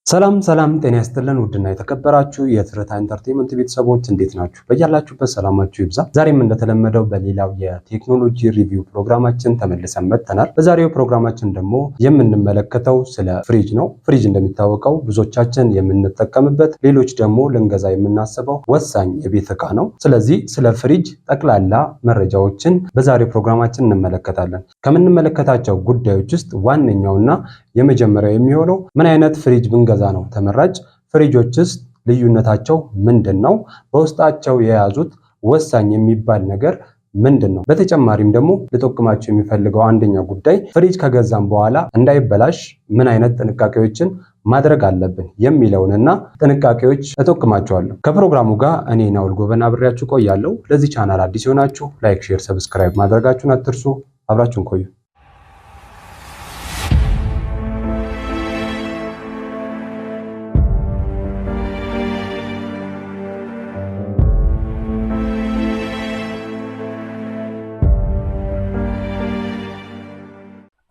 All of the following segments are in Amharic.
ሰላም ሰላም፣ ጤና ይስጥልን ውድና የተከበራችሁ የትርታ Entertainment ቤተሰቦች፣ እንዴት ናችሁ? በያላችሁበት ሰላማችሁ ይብዛ። ዛሬም እንደተለመደው በሌላው የቴክኖሎጂ review ፕሮግራማችን ተመልሰን መጥተናል። በዛሬው ፕሮግራማችን ደግሞ የምንመለከተው ስለ ፍሪጅ ነው። ፍሪጅ እንደሚታወቀው ብዙዎቻችን የምንጠቀምበት፣ ሌሎች ደግሞ ልንገዛ የምናስበው ወሳኝ የቤት ዕቃ ነው። ስለዚህ ስለ ፍሪጅ ጠቅላላ መረጃዎችን በዛሬው ፕሮግራማችን እንመለከታለን። ከምንመለከታቸው ጉዳዮች ውስጥ ዋነኛውና የመጀመሪያው የሚሆነው ምን አይነት ፍሪጅ ብንገዛ ነው ተመራጭ? ፍሪጆችስ ልዩነታቸው ምንድን ነው? በውስጣቸው የያዙት ወሳኝ የሚባል ነገር ምንድን ነው? በተጨማሪም ደግሞ ልጠቁማችሁ የሚፈልገው አንደኛው ጉዳይ ፍሪጅ ከገዛም በኋላ እንዳይበላሽ ምን አይነት ጥንቃቄዎችን ማድረግ አለብን የሚለውንና ጥንቃቄዎች እጠቁማችኋለሁ። ከፕሮግራሙ ጋር እኔ ናውል ጎበና አብሬያችሁ ቆያለሁ። ለዚህ ቻናል አዲስ የሆናችሁ like፣ share፣ subscribe ማድረጋችሁን አትርሱ። አብራችሁን ቆዩ።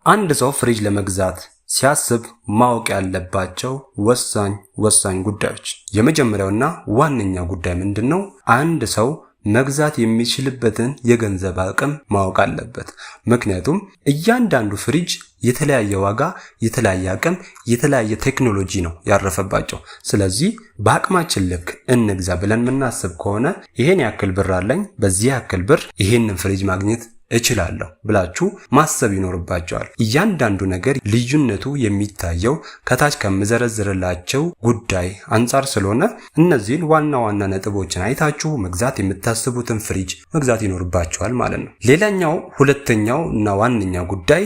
አንድ ሰው ፍሪጅ ለመግዛት ሲያስብ ማወቅ ያለባቸው ወሳኝ ወሳኝ ጉዳዮች፣ የመጀመሪያውና ዋነኛ ጉዳይ ምንድን ነው? አንድ ሰው መግዛት የሚችልበትን የገንዘብ አቅም ማወቅ አለበት። ምክንያቱም እያንዳንዱ ፍሪጅ የተለያየ ዋጋ፣ የተለያየ አቅም፣ የተለያየ ቴክኖሎጂ ነው ያረፈባቸው። ስለዚህ በአቅማችን ልክ እንግዛ ብለን የምናስብ ከሆነ ይሄን ያክል ብር አለኝ፣ በዚህ ያክል ብር ይሄንን ፍሪጅ ማግኘት እችላለሁ ብላችሁ ማሰብ ይኖርባቸዋል። እያንዳንዱ ነገር ልዩነቱ የሚታየው ከታች ከምዘረዝርላቸው ጉዳይ አንጻር ስለሆነ እነዚህን ዋና ዋና ነጥቦችን አይታችሁ መግዛት የምታስቡትን ፍሪጅ መግዛት ይኖርባቸዋል ማለት ነው። ሌላኛው ሁለተኛው እና ዋነኛ ጉዳይ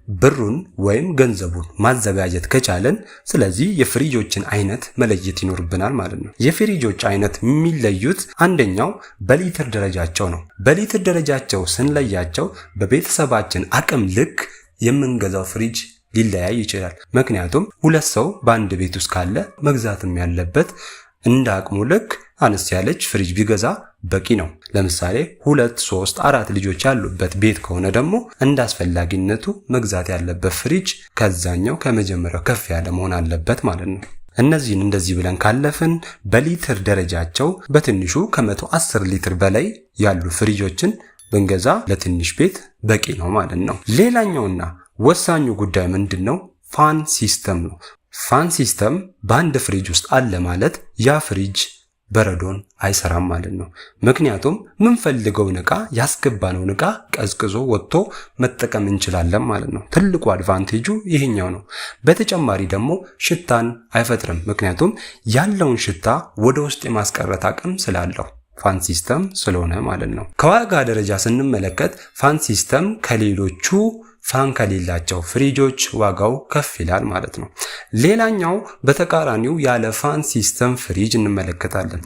ብሩን ወይም ገንዘቡን ማዘጋጀት ከቻለን፣ ስለዚህ የፍሪጆችን አይነት መለየት ይኖርብናል ማለት ነው። የፍሪጆች አይነት የሚለዩት አንደኛው በሊትር ደረጃቸው ነው። በሊትር ደረጃቸው ስንለያቸው በቤተሰባችን አቅም ልክ የምንገዛው ፍሪጅ ሊለያይ ይችላል። ምክንያቱም ሁለት ሰው በአንድ ቤት ውስጥ ካለ መግዛትም ያለበት እንደ አቅሙ ልክ አነስ ያለች ፍሪጅ ቢገዛ በቂ ነው። ለምሳሌ ሁለት፣ ሶስት፣ አራት ልጆች ያሉበት ቤት ከሆነ ደግሞ እንደ አስፈላጊነቱ መግዛት ያለበት ፍሪጅ ከዛኛው ከመጀመሪያው ከፍ ያለ መሆን አለበት ማለት ነው። እነዚህን እንደዚህ ብለን ካለፍን በሊትር ደረጃቸው በትንሹ ከ110 ሊትር በላይ ያሉ ፍሪጆችን ብንገዛ ለትንሽ ቤት በቂ ነው ማለት ነው። ሌላኛውና ወሳኙ ጉዳይ ምንድን ነው? Fan system ነው። Fan system በአንድ ፍሪጅ ውስጥ አለ ማለት ያ ፍሪጅ በረዶን አይሰራም ማለት ነው። ምክንያቱም ምንፈልገውን ዕቃ ያስገባነውን ዕቃ ቀዝቅዞ ወጥቶ መጠቀም እንችላለን ማለት ነው። ትልቁ advantage ኡ ይሄኛው ነው። በተጨማሪ ደግሞ ሽታን አይፈጥርም። ምክንያቱም ያለውን ሽታ ወደ ውስጥ የማስቀረት አቅም ስላለው fan system ስለሆነ ማለት ነው። ከዋጋ ደረጃ ስንመለከት fan system ከሌሎቹ fan ከሌላቸው ፍሪጆች ዋጋው ከፍ ይላል ማለት ነው። ሌላኛው በተቃራኒው ያለ fan system ፍሪጅ እንመለከታለን።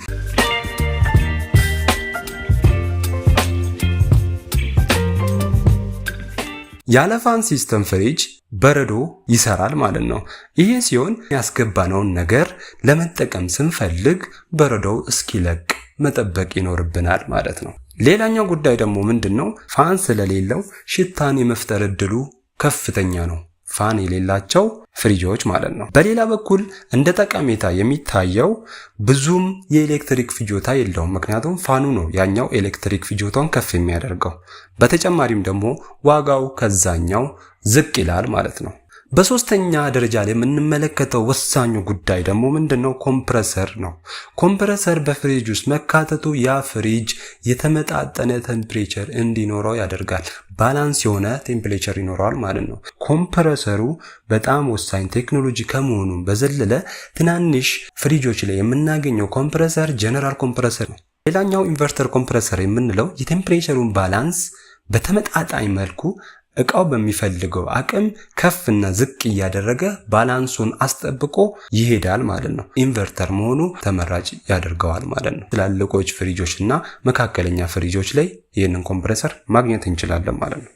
ያለ fan system ፍሪጅ በረዶ ይሰራል ማለት ነው። ይሄ ሲሆን ያስገባነውን ነገር ለመጠቀም ስንፈልግ በረዶው እስኪለቅ መጠበቅ ይኖርብናል ማለት ነው። ሌላኛው ጉዳይ ደግሞ ምንድን ነው? Fan ስለሌለው ሽታን የመፍጠር እድሉ ከፍተኛ ነው። Fan የሌላቸው ፍሪጆች ማለት ነው። በሌላ በኩል እንደ ጠቀሜታ የሚታየው ብዙም የኤሌክትሪክ ፍጆታ የለውም። ምክንያቱም fan ኡ ነው ያኛው ኤሌክትሪክ ፍጆታውን ከፍ የሚያደርገው። በተጨማሪም ደግሞ ዋጋው ከዛኛው ዝቅ ይላል ማለት ነው። በሶስተኛ ደረጃ ላይ የምንመለከተው ወሳኙ ጉዳይ ደግሞ ምንድነው? Compressor ነው። Compressor በፍሪጅ ውስጥ መካተቱ ያ ፍሪጅ የተመጣጠነ temperature እንዲኖረው ያደርጋል። Balance የሆነ temperature ይኖረዋል ማለት ነው። Compressor ኡ በጣም ወሳኝ ቴክኖሎጂ ከመሆኑ በዘለለ ትናንሽ ፍሪጆች ላይ የምናገኘው compressor general compressor ነው። ሌላኛው inverter compressor የምንለው የ temperature ኡን balance በተመጣጣኝ መልኩ እቃው በሚፈልገው አቅም ከፍና ዝቅ እያደረገ balance ኡን አስጠብቆ ይሄዳል ማለት ነው። Inverter መሆኑ ተመራጭ ያደርገዋል ማለት ነው። ትላልቆች ፍሪጆች እና መካከለኛ ፍሪጆች ላይ ይህንን compressor ማግኘት እንችላለን ማለት ነው።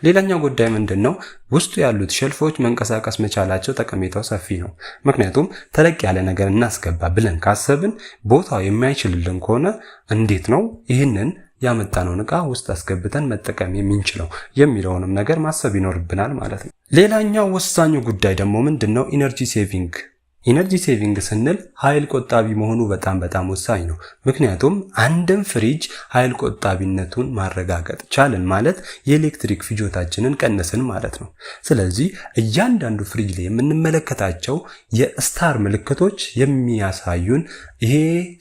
ሌላኛው ጉዳይ ምንድን ነው? ውስጡ ያሉት shelf ኦች መንቀሳቀስ መቻላቸው ጠቀሜታው ሰፊ ነው። ምክንያቱም ተለቅ ያለ ነገር እናስገባ ብለን ካሰብን ቦታው የማይችልልን ከሆነ እንዴት ነው ይህንን ያመጣነውን ዕቃ ውስጥ አስገብተን መጠቀም የምንችለው የሚለውንም ነገር ማሰብ ይኖርብናል ማለት ነው። ሌላኛው ወሳኙ ጉዳይ ደግሞ ምንድን ነው? Energy saving። Energy saving ስንል ኃይል ቆጣቢ መሆኑ በጣም በጣም ወሳኝ ነው። ምክንያቱም አንድን ፍሪጅ ኃይል ቆጣቢነቱን ማረጋገጥ ቻልን ማለት የኤሌክትሪክ ፍጆታችንን ቀነስን ማለት ነው። ስለዚህ እያንዳንዱ ፍሪጅ ላይ የምንመለከታቸው የ star ምልክቶች የሚያሳዩን ይሄ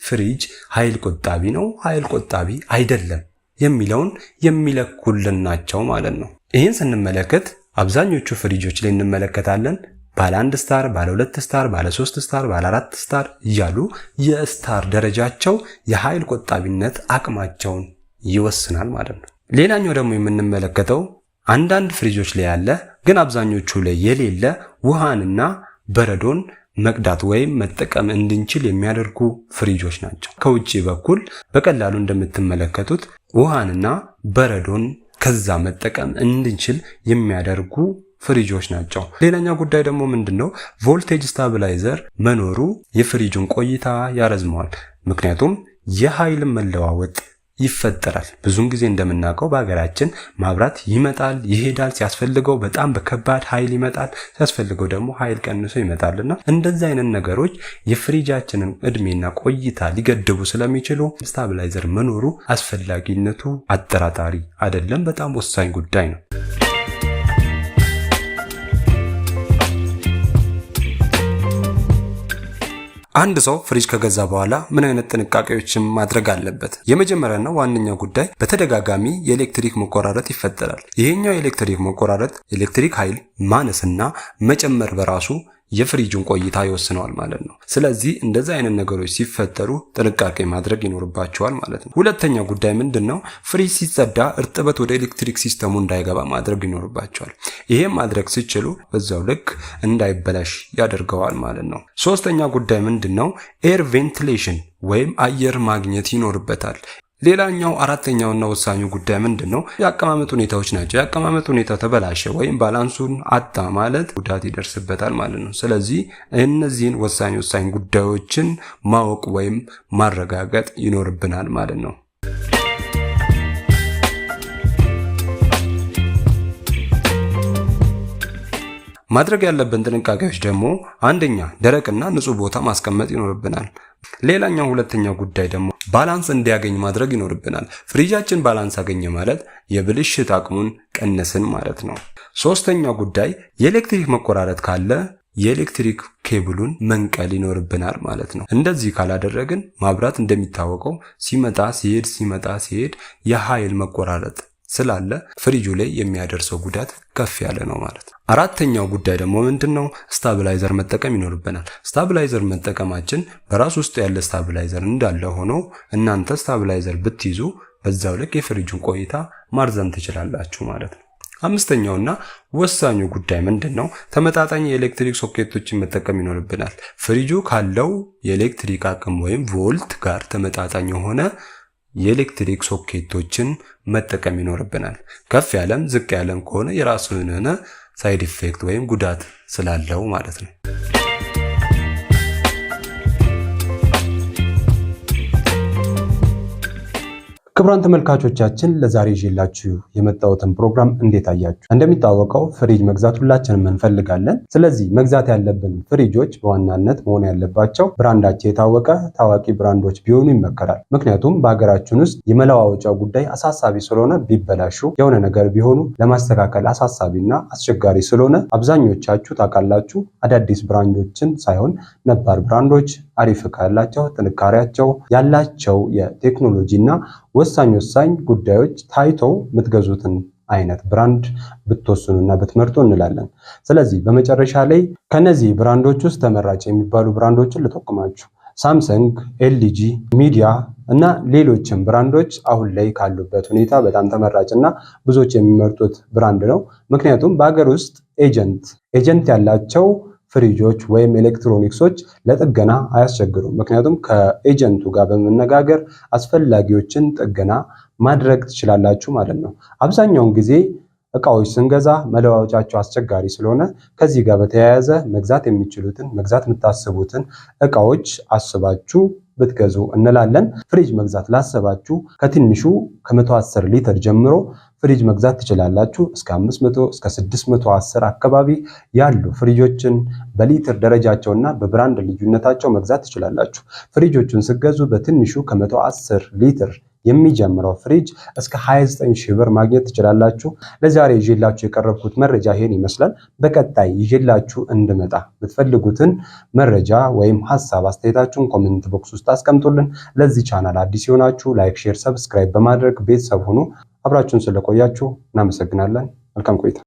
ፍሪጅ ኃይል ቆጣቢ ነው፣ ኃይል ቆጣቢ አይደለም የሚለውን የሚለኩልን ናቸው ማለት ነው። ይህን ስንመለከት አብዛኞቹ ፍሪጆች ላይ እንመለከታለን ባለ 1 star፣ ባለ 2 star፣ ባለ 3 star፣ ባለ 4 star እያሉ የ star ደረጃቸው የኃይል ቆጣቢነት አቅማቸውን ይወስናል ማለት ነው። ሌላኛው ደግሞ የምንመለከተው አንዳንድ ፍሪጆች ላይ ያለ ግን አብዛኞቹ ላይ የሌለ ውሃንና በረዶን መቅዳት ወይም መጠቀም እንድንችል የሚያደርጉ ፍሪጆች ናቸው። ከውጭ በኩል በቀላሉ እንደምትመለከቱት ውሃንና በረዶን ከዛ መጠቀም እንድንችል የሚያደርጉ ፍሪጆች ናቸው። ሌላኛው ጉዳይ ደግሞ ምንድን ነው? Voltage stabilizer መኖሩ የፍሪጁን ቆይታ ያረዝመዋል። ምክንያቱም የኃይል መለዋወጥ ይፈጠራል። ብዙውን ጊዜ እንደምናውቀው በሀገራችን ማብራት ይመጣል ይሄዳል። ሲያስፈልገው በጣም በከባድ ኃይል ይመጣል፣ ሲያስፈልገው ደግሞ ኃይል ቀንሶ ይመጣልና እንደዚህ አይነት ነገሮች የፍሪጃችንን እድሜና ቆይታ ሊገድቡ ስለሚችሉ stabilizer መኖሩ አስፈላጊነቱ አጠራጣሪ አይደለም። በጣም ወሳኝ ጉዳይ ነው። አንድ ሰው ፍሪጅ ከገዛ በኋላ ምን አይነት ጥንቃቄዎችን ማድረግ አለበት? የመጀመሪያና ዋነኛው ጉዳይ በተደጋጋሚ የኤሌክትሪክ መቆራረጥ ይፈጠራል። ይሄኛው የኤሌክትሪክ መቆራረጥ ኤሌክትሪክ ኃይል ማነስና መጨመር በራሱ የፍሪጁን ቆይታ ይወስነዋል ማለት ነው። ስለዚህ እንደዚህ አይነት ነገሮች ሲፈጠሩ ጥንቃቄ ማድረግ ይኖርባቸዋል ማለት ነው። ሁለተኛው ጉዳይ ምንድን ነው? ፍሪጅ ሲጸዳ እርጥበት ወደ ኤሌክትሪክ system ኡ እንዳይገባ ማድረግ ይኖርባቸዋል። ይሄም ማድረግ ሲችሉ በዛው ልክ እንዳይበላሽ ያደርገዋል ማለት ነው። ሶስተኛ ጉዳይ ምንድን ነው? Air ventilation ወይም አየር ማግኘት ይኖርበታል። ሌላኛው አራተኛውና ወሳኙ ጉዳይ ምንድን ነው? የአቀማመጥ ሁኔታዎች ናቸው። የአቀማመጥ ሁኔታ ተበላሸ ወይም balance ኡን አጣ ማለት ጉዳት ይደርስበታል ማለት ነው። ስለዚህ እነዚህን ወሳኝ ወሳኝ ጉዳዮችን ማወቅ ወይም ማረጋገጥ ይኖርብናል ማለት ነው። ማድረግ ያለብን ጥንቃቄዎች ደግሞ አንደኛ ደረቅና ንጹህ ቦታ ማስቀመጥ ይኖርብናል። ሌላኛው ሁለተኛው ጉዳይ ደግሞ balance እንዲያገኝ ማድረግ ይኖርብናል። ፍሪጃችን balance አገኘ ማለት የብልሽት አቅሙን ቀነስን ማለት ነው። ሶስተኛው ጉዳይ የኤሌክትሪክ መቆራረጥ ካለ የኤሌክትሪክ ኬብሉን መንቀል ይኖርብናል ማለት ነው። እንደዚህ ካላደረግን ማብራት እንደሚታወቀው ሲመጣ ሲሄድ ሲመጣ ሲሄድ የኃይል መቆራረጥ ስላለ ፍሪጁ ላይ የሚያደርሰው ጉዳት ከፍ ያለ ነው ማለት ነው። አራተኛው ጉዳይ ደግሞ ምንድን ነው? Stabilizer መጠቀም ይኖርብናል። Stabilizer መጠቀማችን በራሱ ውስጥ ያለ stabilizer እንዳለ ሆኖ እናንተ stabilizer ብትይዙ በዛው ልክ የፍሪጁን ቆይታ ማርዘም ትችላላችሁ ማለት ነው። አምስተኛውና ወሳኙ ጉዳይ ምንድን ነው? ተመጣጣኝ የኤሌክትሪክ ሶኬቶችን መጠቀም ይኖርብናል። ፍሪጁ ካለው የኤሌክትሪክ አቅም ወይም ቮልት ጋር ተመጣጣኝ የሆነ የኤሌክትሪክ ሶኬቶችን መጠቀም ይኖርብናል። ከፍ ያለም ዝቅ ያለም ከሆነ የራሱ የሆነ side effect ወይም ጉዳት ስላለው ማለት ነው። ክቡራን ተመልካቾቻችን፣ ለዛሬ ይዤላችሁ የመጣሁትን ፕሮግራም እንዴት አያችሁ? እንደሚታወቀው ፍሪጅ መግዛት ሁላችንም እንፈልጋለን። ስለዚህ መግዛት ያለብን ፍሪጆች በዋናነት መሆን ያለባቸው brand ኣቸው የታወቀ ታዋቂ brand ኦች ቢሆኑ ይመከራል። ምክንያቱም በሀገራችን ውስጥ የመለዋወጫው ጉዳይ አሳሳቢ ስለሆነ፣ ቢበላሹ፣ የሆነ ነገር ቢሆኑ ለማስተካከል አሳሳቢና አስቸጋሪ ስለሆነ፣ አብዛኞቻችሁ ታውቃላችሁ፣ አዳዲስ brand ኦችን ሳይሆን ነባር brand ኦች አሪፍ እቃ ያላቸው፣ ጥንካሬያቸው ያላቸው፣ የቴክኖሎጂ እና ወሳኝ ወሳኝ ጉዳዮች ታይተው የምትገዙትን አይነት brand ብትወስኑና ብትመርጡ እንላለን። ስለዚህ በመጨረሻ ላይ ከነዚህ brand ኦች ውስጥ ተመራጭ የሚባሉ brand ኦችን ልጠቁማችሁ። ሳምሰንግ፣ ኤልጂ፣ ሚዲያ እና ሌሎችም brand ኦች አሁን ላይ ካሉበት ሁኔታ በጣም ተመራጭ እና ብዙዎች የሚመርጡት brand ነው። ምክንያቱም በሀገር ውስጥ agent ያላቸው ፍሪጆች ወይም ኤሌክትሮኒክሶች ለጥገና አያስቸግሩም። ምክንያቱም ከ agent ኡ ጋር በመነጋገር አስፈላጊዎችን ጥገና ማድረግ ትችላላችሁ ማለት ነው። አብዛኛውን ጊዜ እቃዎች ስንገዛ መለዋወጫቸው አስቸጋሪ ስለሆነ፣ ከዚህ ጋር በተያያዘ መግዛት የሚችሉትን፣ መግዛት የምታስቡትን እቃዎች አስባችሁ ብትገዙ እንላለን። ፍሪጅ መግዛት ላሰባችሁ ከትንሹ ከ110 ሊትር ጀምሮ ፍሪጅ መግዛት ትችላላችሁ። እስከ 500፣ እስከ 610 አካባቢ ያሉ ፍሪጆችን በሊትር ደረጃቸውና በ brand ልዩነታቸው መግዛት ትችላላችሁ። ፍሪጆቹን ስትገዙ በትንሹ ከ110 ሊትር የሚጀምረው ፍሪጅ እስከ 29 ሺህ ብር ማግኘት ትችላላችሁ። ለዛሬ ይዤላችሁ የቀረብኩት መረጃ ይሄን ይመስላል። በቀጣይ ይዤላችሁ እንድመጣ የምትፈልጉትን መረጃ ወይም ሀሳብ አስተያየታችሁን comment box ውስጥ አስቀምጡልን። ለዚህ ቻናል አዲስ የሆናችሁ like፣ share፣ subscribe በማድረግ ቤተሰብ ሁኑ። አብራችሁን ስለቆያችሁ እናመሰግናለን። መልካም ቆይታ።